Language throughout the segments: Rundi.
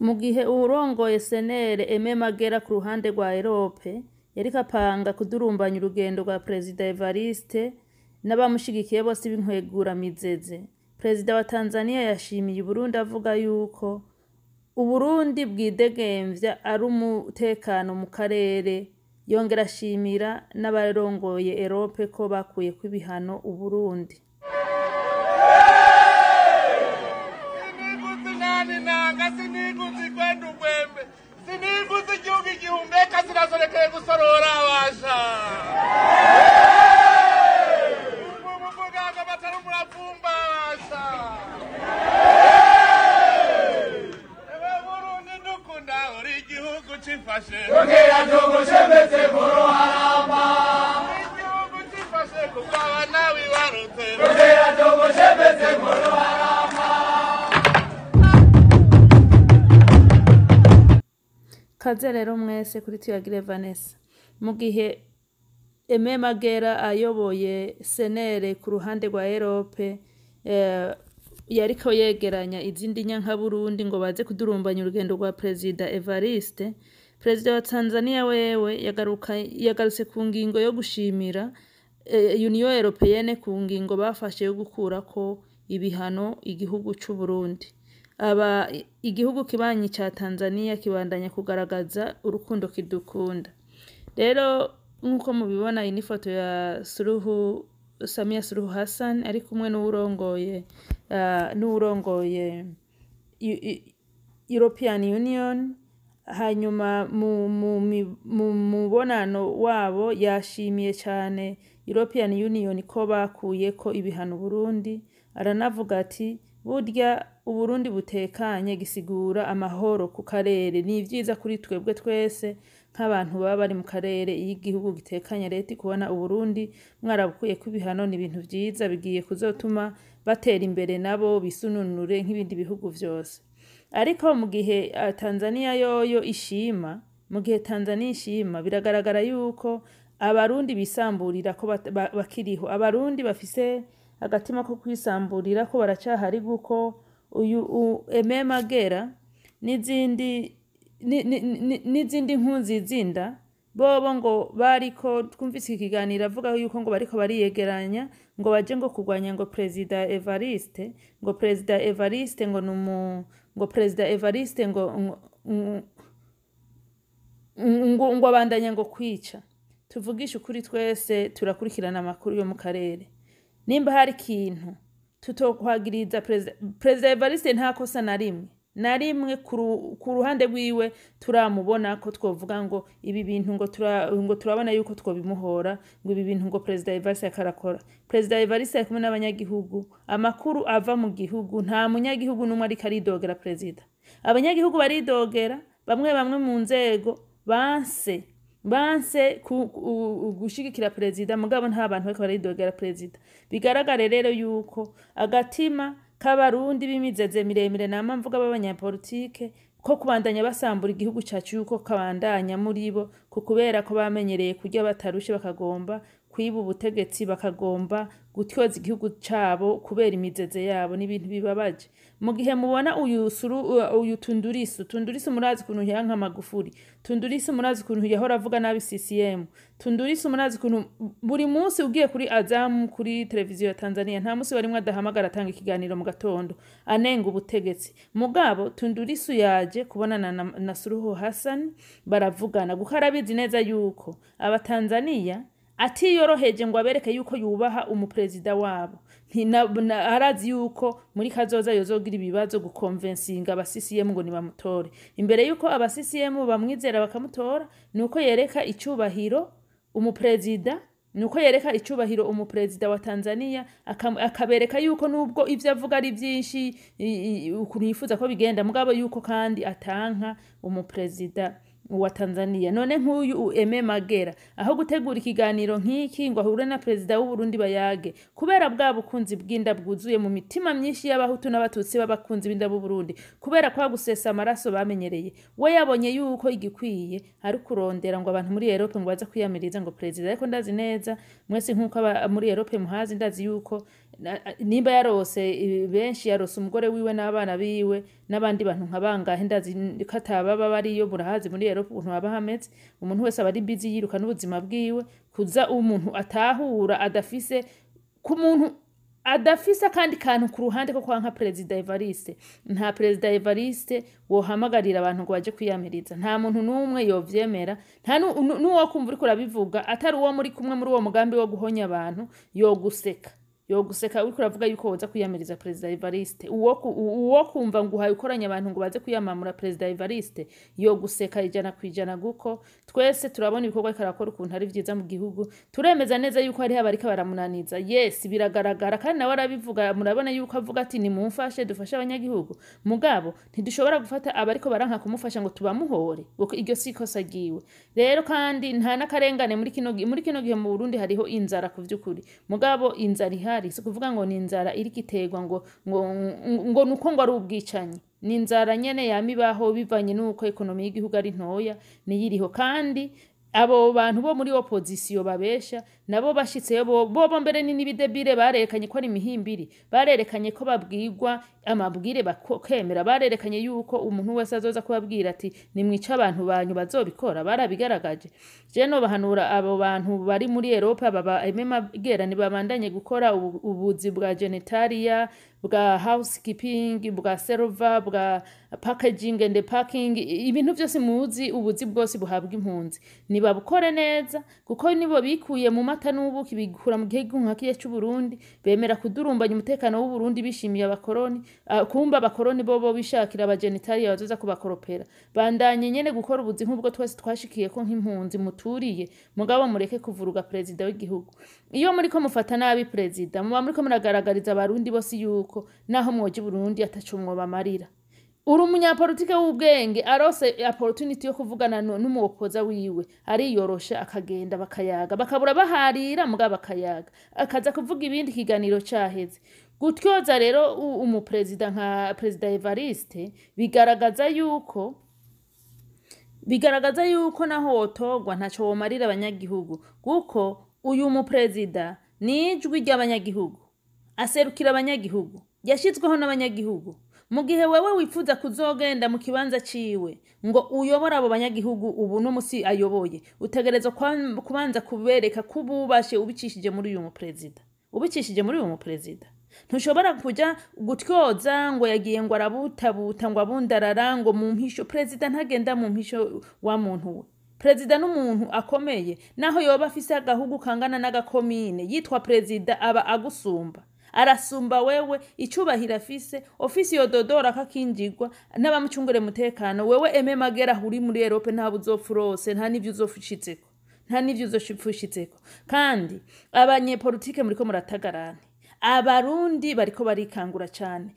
Mu gihe uwurongoye CNL Aime Magera ku ruhande rwa Europe yariko apanga kudurumbanya urugendo rwa Perezida Evariste n'abamushigikiye bose b'inkweguramizeze, Perezida wa Tanzania yashimiye Uburundi avuga yuko Uburundi bwidegemvya ari umutekano mu karere, yongera ashimira n'abarongoye Europe ko bakuyeko ibihano Uburundi. Siniguzi nani nanga, siniguzi kwenda ugwembe, siniguzi igihugu igihumeka, sinasorekeye gusorora abasha muganga batari umuravumba abasha. Ewe Burundi dukunda, uri igihugu cifashe. Tongera tugushemeze mu ruharamba. Igihugu cifashe kuko abana wibarutse. Tongera tugushemeze mu ruharamba. Kaze rero mwese kuri Tuyagire Vanessa. Mu gihe Aime Magera ayoboye CNL ku ruhande rwa Europe yariko yegeranya izindi nyankaburundi ngo baze kudurumbanya urugendo rwa Perezida Evariste, Perezida wa Tanzania wewe yagarutse ku ngingo yo gushimira Union Européenne ku ngingo bafashe yo gukurako ibihano igihugu c'u Burundi. Aba igihugu kibanyi ca Tanzania kibandanya kugaragaza urukundo kidukunda. Rero nk'uko mubibona, iyi ni foto ya Suluhu Samia Suluhu Hassan ari kumwe n'uwurongoye European Union. Hanyuma mu mubonano wabo yashimiye cane European Union ko bakuyeko ibihano Burundi, aranavuga ati burya Uburundi butekanye gisigura amahoro ku karere, ni vyiza kuri twebwe twese nk'abantu baba bari mu karere iyo igihugu gitekanye. Leta kubona Uburundi mwarabukuyeko ibihano ni ibintu vyiza bigiye kuzotuma batera imbere nabo bisununure nk'ibindi bihugu vyose. Ariko mu gihe Tanzania yoyo ishima, mu gihe Tanzania ishima, biragaragara yuko Abarundi bisamburira ko bakiriho. Abarundi bafise agatima ko kwisamburira ko baracahari, kuko uyu Aime Magera n'izindi nkunzi zinda bobo ngo bariko, twumvise ikiganiro avuga yuko ngo bariko bariyegeranya ngo baje ngo kurwanya ngo Perezida Evariste, ngo Perezida Evariste ngo numu ngo Perezida Evariste ngo abandanya ngo kwica. Tuvugishe ukuri, twese turakurikirana amakuru yo mu karere. Nimba hari ikintu tutokwagiriza Perezida Evariste, nta kosa na rimwe na rimwe ku ruhande rwiwe turamubona ko twovuga ngo ibi bintu ngo turabona yuko twobimuhora, ngo ibi bintu ngo Perezida Evariste akarakora. Perezida Evariste ari kumwe n'abanyagihugu. Amakuru ava mu gihugu, nta munyagihugu n'umwe ariko aridogera perezida. Abanyagihugu baridogera bamwe bamwe mu nzego banse gushigikira perezida, mugabo nta bantu bariko baridogera perezida. Bigaragare rero yuko agatima k'Abarundi b'imizeze miremire, nama mvuga b'abanyapolitike, ko kubandanya basambura igihugu cacu, yuko kabandanya muri bo, ku kubera ko bamenyereye kurya batarushe, bakagomba kwiba ubutegetsi, bakagomba gutyoza igihugu cabo kubera imizeze yabo. N'ibintu bibabaje mu gihe mubona uyu suru, uyu Tundurisu. Tundurisu murazi ukuntu yanka Magufuli. Tundurisu murazi ukuntu yahora avuga nabi CCM. Tundurisu murazi ukuntu buri munsi ugiye kuri Azam, kuri televiziyo ya Tanzania, nta munsi warimwe adahamagara atanga ikiganiro mu gatondo anenga ubutegetsi. Mugabo Tundurisu yaje kubonana na Suluhu Hassan, baravugana, kuko arabizi neza yuko Abatanzania atiyoroheje ngo abereke yuko yubaha umuperezida wabo. Arazi yuko muri kazoza yozogira ibibazo gukonvensinga aba CCM ngo nibamutore. Imbere yuko aba CCM bamwizera bakamutora, nuko yereka icubahiro umuperezida, nuko yereka icubahiro umuperezida wa Tanzania, akabereka yuko nubwo ivyo avuga ari vyinshi ukuntu yifuza ko bigenda, mugabo yuko kandi atanka umuperezida. Wa Tanzania. None nk'uyu Aime Magera, aho gutegura ikiganiro nk'iki ngo ahure na perezida w'u Burundi bayage, kubera bwa bukunzi bw'inda bwuzuye mu mitima myinshi y'Abahutu n'Abatutsi b'abakunzi b'inda b'u Burundi, kubera kwa gusesa amaraso bamenyereye, we yabonye yuko igikwiye ari kurondera ngo abantu muri Europe ngo baze kwiyamiriza ngo perezida. Ariko ndazi neza mwese nk'uko muri Europe muhazi, ndazi yuko nimba yarose benshi, yarose umugore wiwe n'abana biwe n'abandi bantu nka bangahe. Ndazi ko atababa bariyo. Murahazi muri Europe ukuntu haba hameze, umuntu wese aba ari busy yiruka n'ubuzima bwiwe. Kuza umuntu atahura adafise ku muntu adafise akandi kantu ku ruhande ko kwanka perezida Evariste, nta perezida Evariste wohamagarira abantu ngo baje kwiyamiriza. Nta muntu n'umwe yovyemera, nta n'uwo kumva uriko urabivuga atari uwo muri kumwe muri uwo mugambi wo guhonya abantu, yoguseka, yoguseka uriko uravuga yuko woza kwiyamiriza perezida Evariste. Uwo kumva ngo uhaye ukoranya abantu ngo baze kwiyamamura perezida Evariste, yoguseka 100%, guko twese turabona ibikorwa ariko arakora ukuntu ari vyiza mu gihugu. Turemeza neza yuko hariho abariko baramunaniza. Yes, biragaragara, kandi nawe arabivuga. Murabona yuko avuga ati: "Nimumfashe dufashe abanyagihugu." Mugabo ntidushobora gufata abariko baranka kumufasha ngo tubamuhore, kuko iryo si ikosa ryiwe. Rero kandi nta n'akarengane muri kino gihe mu Burundi hariho inzara ku vy'ukuri. Mugabo inzara ihari si ukuvuga ngo ni inzara iriko iterwa ngo nuko ngo ari ubwicanyi. Ni inzara nyene yama ibaho bivanye n'uko économie y'igihugu ari ntoya, niyo iriho. Kandi abo bantu bo muri opposition babesha nabo bashitseyo bobo mbere ni n'ibidebire. Barerekanye ko ari imihimbiri, barerekanye ko babwirwa amabwire bakemera, barerekanye yuko umuntu wese azoza kubabwira ati: "Nimwice abantu banyu", bazobikora. Barabigaragaje. Je nobahanura abo bantu bari muri Europe baba Aime Magera, ntibabandanye gukora ubuzi bwa janitorial, bwa housekeeping, bwa server, bwa packaging and packing, ibintu byose muzi, ubuzi bwose buhabwa impunzi, nibabukore neza, kuko nibo bikuye mu mata n'ubuki, bikura mu gihugu nka kiya cy'u Burundi, bemera kudurumbanya umutekano w'u Burundi bishimiye abakoroni. Kumba abakoroni bobo bishakira abagenitariya bazoza kubakoropera. Bandanye nyene gukora ubuzi nk'ubwo twese twashikiye ko nk'impunzi muturiye, mugabo mureke kuvuruga perezida w'igihugu. Iyo muriko mufata nabi perezida, muba muriko muragaragariza Abarundi bose yuko naho mwoja i Burundi ataco mwobamarira. Uri umunyapolitike w'ubwenge arose opportunity yo kuvugana n'umuwokoza wiwe, ariyorosha akagenda bakayaga, bakabura baharira, mugabo bakayaga, akaza kuvuga ibindi kiganiro caheze. Gutyoza rero umuperezida nka perezida Evariste bigaragaza yuko naho wotogwa ntaco womarira abanyagihugu, kuko uyu muperezida ni ijwi ry'abanyagihugu, aserukira abanyagihugu, yashizweho n'abanyagihugu. Mu gihe wewe wifuza kuzogenda mu kibanza ciwe ngo uyobore abo banyagihugu ubu n'umusi ayoboye, utegerezwa kubanza kubereka ko ububashe ubicishije muri uyu muperezida. Ubicishije muri uyu muperezida, ntushobora kuja gutyoza ngo yagiye ngo arabutabuta, ngo abundarara, ngo mu mpisho. Perezida ntagenda mu mpisho wa muntu we. Perezida n'umuntu akomeye, naho yoba afise agahugu kangana n'agakomine, yitwa perezida aba agusumba, arasumba wewe icubahiro afise. Ofisi yododora kakinjirwa n'abamucungure mutekano. Wewe Aime Magera uri muri Europe, nta uzopfa urose, nta n'ivyo uzopfa ushitseko, nta n'ivyo uzopfa ushitseko. Kandi abanyepolitike muriko muratagarane, Abarundi bariko barikangura cane.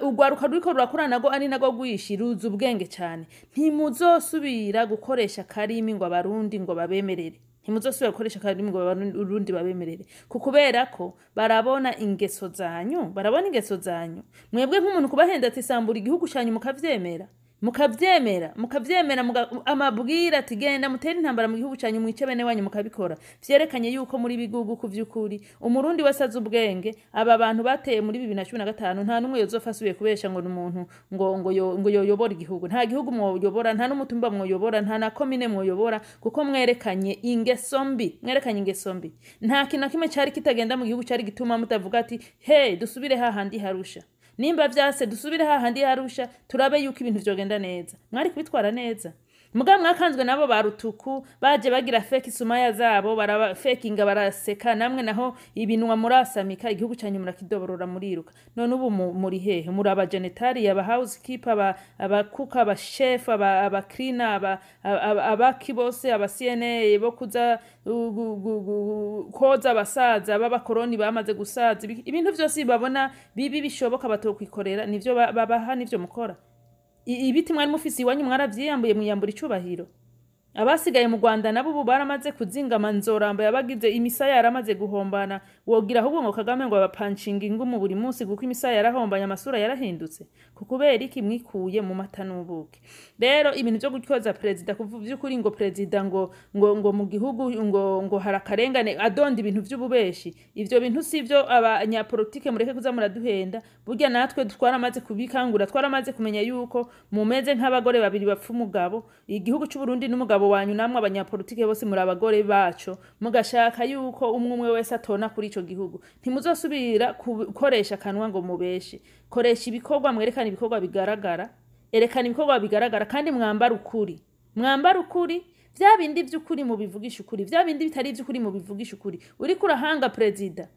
Urwaruka ruriko rurakura nago ari nago rwishi, ruzi ubwenge cane. Ntimuzosubira gukoresha karimi ngo Abarundi ngo babemerere. Ntimuzosubira gukoresha akarimi ngo Abarundi babemerere, kubera ko barabona ingeso zanyu, barabona ingeso zanyu. Mwebwe nk'umuntu kubahenda ati: "Sambura igihugu canyu", mukavyemera, mukavyemera, mukavyemera, amabwira ati: "Genda mutere intambara mu gihugu canyu, mwice bene wanyu", mukabikora. Vyerekanye yuko muri bigugu ku vy'ukuri. Umurundi wese azi ubwenge, aba bantu bateye muri 2015, nta n'umwe yozofa asubiye kubesha ngo n'umuntu ngo yoyobora igihugu. Nta gihugu mwoyobora, nta n'umutumba mwoyobora, nta na komine mwoyobora, kuko mwerekanye ingeso mbi, mwerekanye ingeso mbi. Nta kintu na kimwe cari kitagenda mu gihugu cari gituma mutavuga ati: "Hey, dusubire hahandi harusha. Nimba vyase, dusubire hahandi harusha, turabe yuko ibintu vyogenda neza." Mwari kubitwara neza, mugabo mwakanzwe nabo ba rutuku baje bagira fake sumaya zabo, baraba fakinga, baraseka. Namwe naho ibinwa murasamika, igihugu canyu murakidoborora, muriruka. None ubu muri hehe? Muri aba janitorial, aba housekeeper, aba cook, aba chef, aba cleaner, abaki bose, aba CNA bo kuza koza abasaza b'abakoroni bamaze gusaza. Ibintu vyose babona bibi bishoboka batokwikorera, nivyo babaha, nivyo mukora. Ibiti mwari mufise iwanyu mwaravyiyambuye, mwiyambura icubahiro. Abasigaye mu Rwanda nabo ubu baramaze kuzingama nzoramba yabagize imisaya yaramaze guhombana, wogira ahubwo ngo Kagame ngo abapancinga ingumu buri munsi, kuko imisaya yarahombanye, amasura yarahindutse. Ku kubera iki mwikuye mu mata n'ubuki? Rero ibintu vyo gutyoza perezida, kuva vy'ukuri ngo perezida ngo mu gihugu ngo hari akarengane, adonda ibintu vy'ububeshi, ivyo bintu sivyo. Abanyapolitike mureke kuza muraduhenda. Burya natwe twaramaze kubikangura, twaramaze kumenya yuko mumeze nk'abagore babiri bapfa umugabo. Igihugu c'u Burundi n'umugabo wanyu, namwe abanyapolitike bose muri abagore baco, mugashaka yuko umwe umwe wese atona kuri ico gihugu. Ntimuzosubira gukoresha akanwa ngo mubeshe. Koresha ibikorwa, mwerekane ibikorwa bigaragara, erekana ibikorwa bigaragara, kandi mwambare ukuri, mwambare ukuri. Vya bindi vy'ukuri mubivugisha ukuri, vya bindi bitari ivy'ukuri mubivugisha ukuri. Uriko urahanga perezida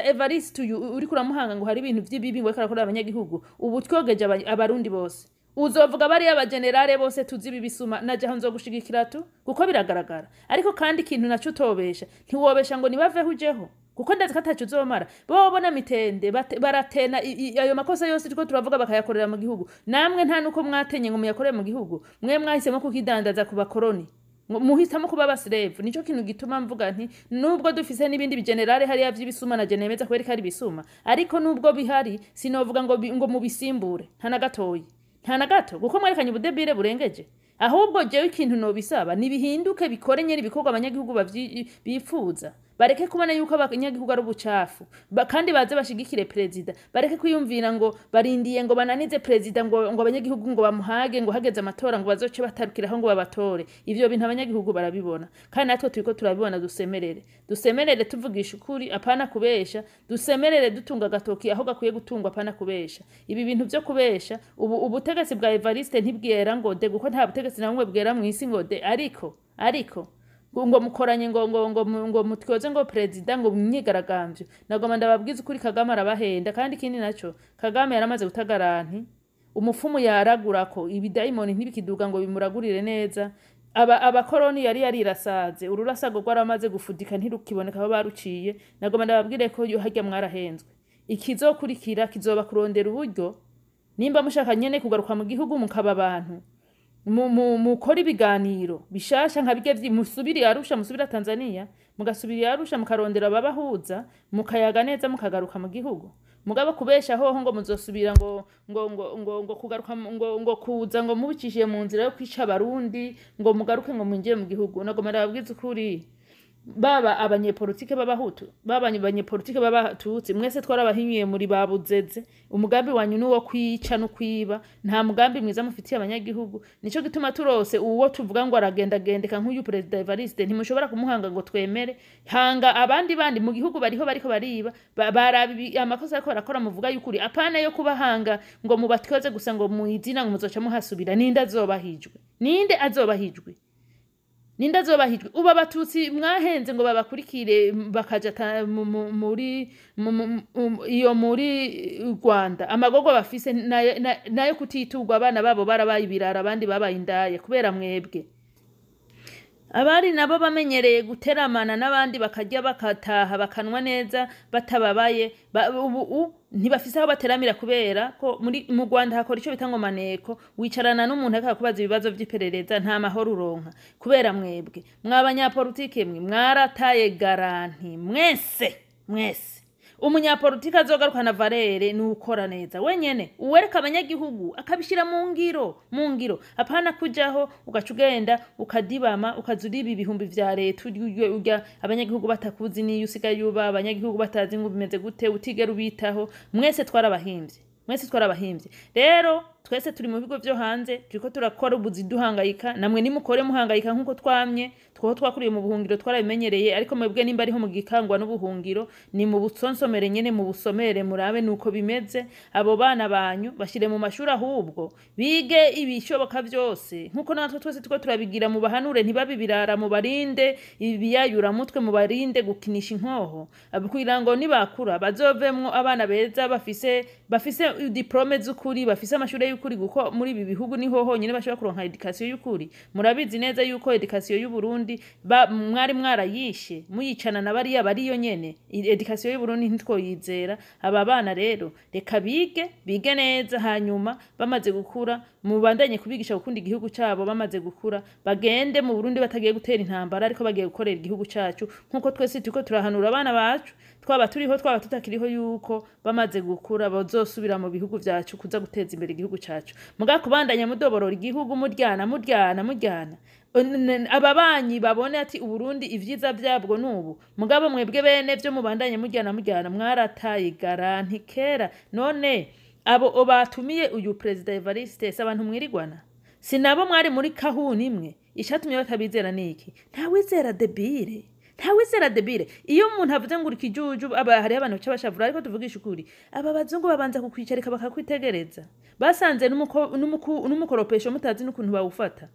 Evariste uyu, uriko uramuhanga ngo hari ibintu vy'ibibi ngo ariko arakorera abanyagihugu, ubu twogeje abarundi bose. Uzovuga bariya abagenerale bose tuzi ibi bisuma, najaho nzogushigikira tu, kuko biragaragara. Ariko kandi ikintu naco utobesha, ntiwobesha ngo nibaveho ujeho, kuko ndazi ko ataco uzomara. Bobo na mitende baratena ayo makosa yose turiko turavuga bakayakorera mu gihugu. Namwe nta nuko mwatenye ngo muyakorere mu gihugu, mwe mwahisemo kukidandaza ku bakoroni, muhitamo kuba abaslave. Nico kintu gituma mvuga nti nubwo dufise n'ibindi bigenerale hariya vy'ibisuma, na nemeza kubera ari bisuma, ariko nubwo bihari sinovuga ngo mubisimbure, nta na gatoyi, nta na gato, kuko mwerekanye ubudebire burengeje. Ahubwo jewe ikintu nobisaba nibihinduke, bikore nyene ibikorwa abanyagihugu bifuza, bareke kubona yuko abanyagihugu ari ubucafu, kandi baze bashigikire perezida, bareke kwiyumvira ngo barindiye ngo bananize perezida ngo abanyagihugu ngo bamuhage, ngo hageze amatora ngo bazoce batarukiraho ngo babatore. Ivyo bintu abanyagihugu barabibona, kandi natwe turiko turabibona. Dusemerere, dusemerere tuvugisha ukuri, apana kubesha. Dusemerere dutunga agatoki aho gakwiye gutungwa, apana kubesha. Ibi bintu vyo kubesha, ubu ubutegetsi bwa Evariste ntibwera ngo de, kuko nta butegetsi na bumwe bwera mw'isi ngo de. Ariko ngo mukoranye ngo mutyoze ngo perezida ngo myigaragambyo, nagoma ndababwiza ukuri, Kagame arabahenda. Kandi ikindi naco, Kagame yaramaze gutagaranti umufumu yaragura ko ibidayimoni ntibikiduga ngo bimuragurire neza. Aba abakoroni yari yarirasaze, ururasago rwaramaze gufudika, ntirukiboneka aho baruciye. Nagoma ndababwire ko yo harya mwarahenzwe. Ikizokurikira kizoba kurondera uburyo. Nimba mushaka nyene kugaruka mu gihugu mukaba abantu, mukora ibiganiro bishasha nka bijya musubiri Arusha, musubira Tanzania, mugasubira Arusha, mukarondera ababahuza, mukayaga neza, mukagaruka mu gihugu. Mugabo kubesha hoho ngo muzosubira ngo kugaruka ngo kuza ngo mubicishije mu nzira yo kwica abarundi ngo mugaruke ngo mwinjire mu gihugu, nagoma ndababwiza ukuri, baba abanyepolitike b'abahutu, baba abanyepolitike b'abatutsi, mwese twarabahinyuye muri babuzeze. Umugambi wanyu ni uwo kwica no kwiba, nta mugambi mwiza mufitiye abanyagihugu. Nico gituma turose uwo tuvuga ngo aragendagendeka nk'uyu perezida Evariste, ntimushobora kumuhanga ngo twemere. Hanga abandi bandi mu gihugu bariho bariko bariba, baraba amakosa ariko barakora, muvuga y'ukuri, apana yo kubahanga ngo mubatyoze gusa ngo muizina ngo muzoca muhasubira. Ninde azobahijwe? Ninde azobahijwe? Ninde azobahijwe? Ubu abatutsi mwahenze ngo babakurikire bakaja muri iyo muri Rwanda, amagogo bafise nayo kutiturwa, abana babo barabaye ibirara, abandi babaye indaya kubera mwebwe. Abari nabo bamenyereye guteramana n'abandi, bakarya, bakataha, bakanwa neza batababaye, ubu ntibafise aho bateramira, kubera ko muri mu Rwanda hakora ico bita ngo maneko. Wicarana n'umuntu akakubaza ibibazo vy'iperereza, nta mahoro uronka kubera mwebwe. Mwabanyapolitike mwe mwarataye garanti mwese, mwese. Umunyapolitike azogarukana valeur ni ukora neza wenyene, uwereka abanyagihugu akabishira mu ngiro, apana kujaho ugaca ugenda ukadibama, ukaza uriba ibihumbi vya leta, urya abanyagihugu batakuzi niyo usigaye uba, abanyagihugu batazi ngo bimeze gute, utigera ubitaho. Mwese twarabahimbye, mwese twarabahimbye. Rero twese turi mu bigo vyo hanze, turiko turakora ubuzi duhangayika. Namwe nimukore muhangayika nkuko twamye twoho twakuriye mu buhungiro, twarabimenyereye. Ariko mwebwe nimba ariho mugikangwa n'ubuhungiro, ni mu busonsomere nyene, mu busomere, murabe nuko bimeze. Abo bana banyu bashire mu mashuri, ahubwo bige ibishoboka vyose nkuko natwe twese turiko turabigira. Mu bahanure ntibabe ibirara, mu barinde ibiyayura mutwe, mu barinde gukinisha inkoho, kugira ngo nibakura bazovemwo abana beza bafise diplôme z'ukuri, bafise amashure. y'ukuri, kuko muri ibi bihugu niho honyine bashobora kuronka éducation y'ukuri. Murabizi neza yuko éducation y'u Burundi mwari mwarayishe, muyicana na bariya bariyo nyene. Éducation y'u Burundi ntitwoyizera. Aba bana rero reka bige, bige neza, hanyuma bamaze gukura mubandanye kubigisha gukunda igihugu cabo. Bamaze gukura bagende mu Burundi batagiye gutera intambara, ariko bagiye gukorera igihugu cacu, nkuko twese turiko turahanura abana bacu, twaba turiho twaba tutakiriho, yuko bamaze gukura bazosubira mu bihugu vyacu kuza guteza imbere igihugu cacu. Muga kubandanya mudoborora igihugu, muryana, muryana, muryana, ababanyi babone ati Uburundi ivyiza vyabwo nubu, mugabo mwebwe bene vyo mubandanye muryana, muryana, mwarataye garanti kera. None abo batumiye uyu Perezida Evariste si abantu mwirigwana? Si nabo mwari muri kahuni imwe? Icatumye batabizera niki? Ntawizera débile, ntawizera débile. Iyo umuntu avuze ngo uri kijuju, aba hariho abantu baca bashavura. Ariko tuvugisha ukuri, aba bazungu babanza kukwicarika bakakwitegereza. Basanze n'umukoropesho mutazi n'ukuntu bawufata,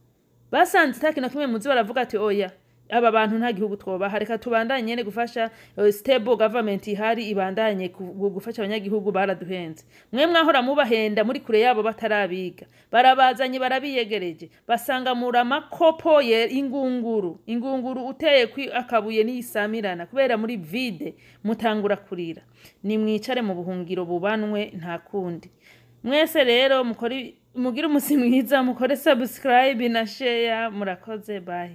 basanze ata kintu na kimwe muzi, baravuga ati oya, aba bantu nta gihugu twobaha, reka tubandanye nyene gufasha stable government ihari, ibandanye gufasha abanyagihugu. Baraduhenze. Mwe mwahora mubahenda muri kure yabo, batarabiga barabazanye, barabiyegereje, basanga muri amakopo ye ingunguru, ingunguru uteye kwi akabuye niyisamirana kubera muri vide, mutangura kurira. Nimwicare mu buhungiro bubanwe, nta kundi. Mwese rero mukore, mugire umusi mwiza, mukore subscribe na share. Murakoze, bye.